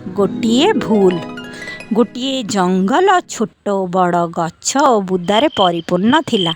ଗୋଟିଏ ଭୁଲ୍। ଗୋଟିଏ ଜଙ୍ଗଲ ଛୋଟ ବଡ଼ ଗଛ ଓ ବୁଦାରେ ପରିପୂର୍ଣ୍ଣ ଥିଲା।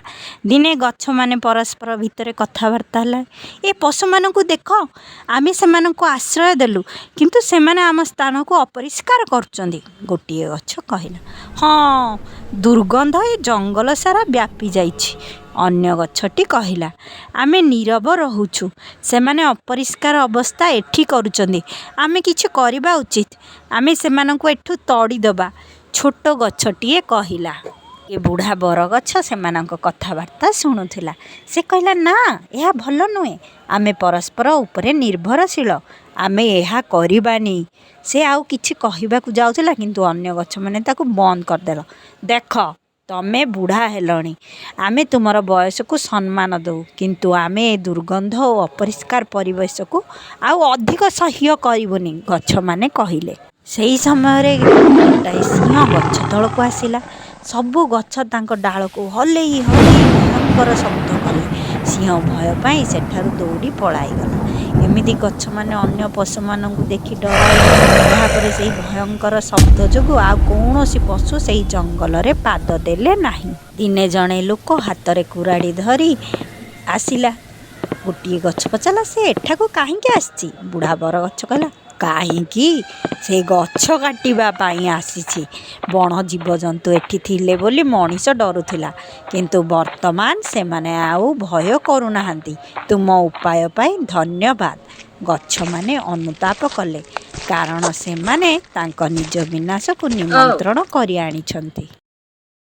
ଦିନେ ଗଛମାନେ ପରସ୍ପର ଭିତରେ କଥାବାର୍ତ୍ତା ହେଲେ, "ଏ ପଶୁମାନଙ୍କୁ ଦେଖ। ଆମେ ସେମାନଙ୍କୁ ଆଶ୍ରୟ ଦେଲୁ, କିନ୍ତୁ ସେମାନେ ଆମ ସ୍ଥାନକୁ ଅପରିଷ୍କାର କରୁଛନ୍ତି," ଗୋଟିଏ ଗଛ କହିଲା। "ହଁ, ଦୁର୍ଗନ୍ଧ ଏ ଜଙ୍ଗଲ ସାରା ବ୍ୟାପିଯାଇଛି," ଅନ୍ୟ ଗଛଟି କହିଲା। "ଆମେ ନୀରବ ରହୁଛୁ। ସେମାନେ ଅପରିଷ୍କାର ଅବସ୍ଥା ଏଠି କରୁଛନ୍ତି। ଆମେ କିଛି କରିବା ଉଚିତ। ଆମେ ସେମାନଙ୍କୁ ଏଠୁ ତଡ଼ିଦେବା," ଛୋଟ ଗଛଟିଏ କହିଲା। ଗୋଟିଏ ବୁଢ଼ା ବରଗଛ ସେମାନଙ୍କ କଥାବାର୍ତ୍ତା ଶୁଣୁଥିଲା। ସେ କହିଲା, "ନା, ଏହା ଭଲ ନୁହେଁ। ଆମେ ପରସ୍ପର ଉପରେ ନିର୍ଭରଶୀଳ। ଆମେ ଏହା କରିବାନି।" ସେ ଆଉ କିଛି କହିବାକୁ ଯାଉଥିଲା, କିନ୍ତୁ ଅନ୍ୟ ଗଛମାନେ ତାକୁ ବନ୍ଦ କରିଦେଲେ। "ଦେଖ, ତମେ ବୁଢ଼ା ହେଲଣି। ଆମେ ତୁମର ବୟସକୁ ସମ୍ମାନ ଦେଉ, କିନ୍ତୁ ଆମେ ଏ ଦୁର୍ଗନ୍ଧ ଓ ଅପରିଷ୍କାର ପରିବେଶକୁ ଆଉ ଅଧିକ ସହ୍ୟ କରିବୁନି," ଗଛମାନେ କହିଲେ। ସେହି ସମୟରେ ଗୋଟାଏ ସିଂହ ଗଛ ତଳକୁ ଆସିଲା। ସବୁ ଗଛ ତାଙ୍କ ଡାଳକୁ ହଲେଇ ହଲେଇ ଭୟଙ୍କର ଶବ୍ଦ କଲେ। ସିଂହ ଭୟ ପାଇ ସେଠାରୁ ଦୌଡ଼ି ପଳାଇଗଲା। ଏମିତି ଗଛମାନେ ଅନ୍ୟ ପଶୁମାନଙ୍କୁ ଦେଖି ଡରାଇଲେ। ଏହା ପରେ ସେହି ଭୟଙ୍କର ଶବ୍ଦ ଯୋଗୁଁ ଆଉ କୌଣସି ପଶୁ ସେହି ଜଙ୍ଗଲରେ ପାଦ ଦେଲେ ନାହିଁ। ଦିନେ ଜଣେ ଲୋକ ହାତରେ କୁରାଢ଼ି ଧରି ଆସିଲା। ଗୋଟିଏ ଗଛ ପଚାରିଲା, ସେ ଏଠାକୁ କାହିଁକି ଆସିଛି? ବୁଢ଼ା ବରଗଛ କହିଲା, "କାହିଁକି? ସେ ଗଛ କାଟିବା ପାଇଁ ଆସିଛି। ବଣ ଜୀବଜନ୍ତୁ ଏଠି ଥିଲେ ବୋଲି ମଣିଷ ଡରୁଥିଲା, କିନ୍ତୁ ବର୍ତ୍ତମାନ ସେମାନେ ଆଉ ଭୟ କରୁନାହାନ୍ତି। ତୁମ ଉପାୟ ପାଇଁ ଧନ୍ୟବାଦ।" ଗଛମାନେ ଅନୁତାପ କଲେ, କାରଣ ସେମାନେ ତାଙ୍କ ନିଜ ବିନାଶକୁ ଓ ନିମନ୍ତ୍ରଣ କରି ଆଣିଛନ୍ତି।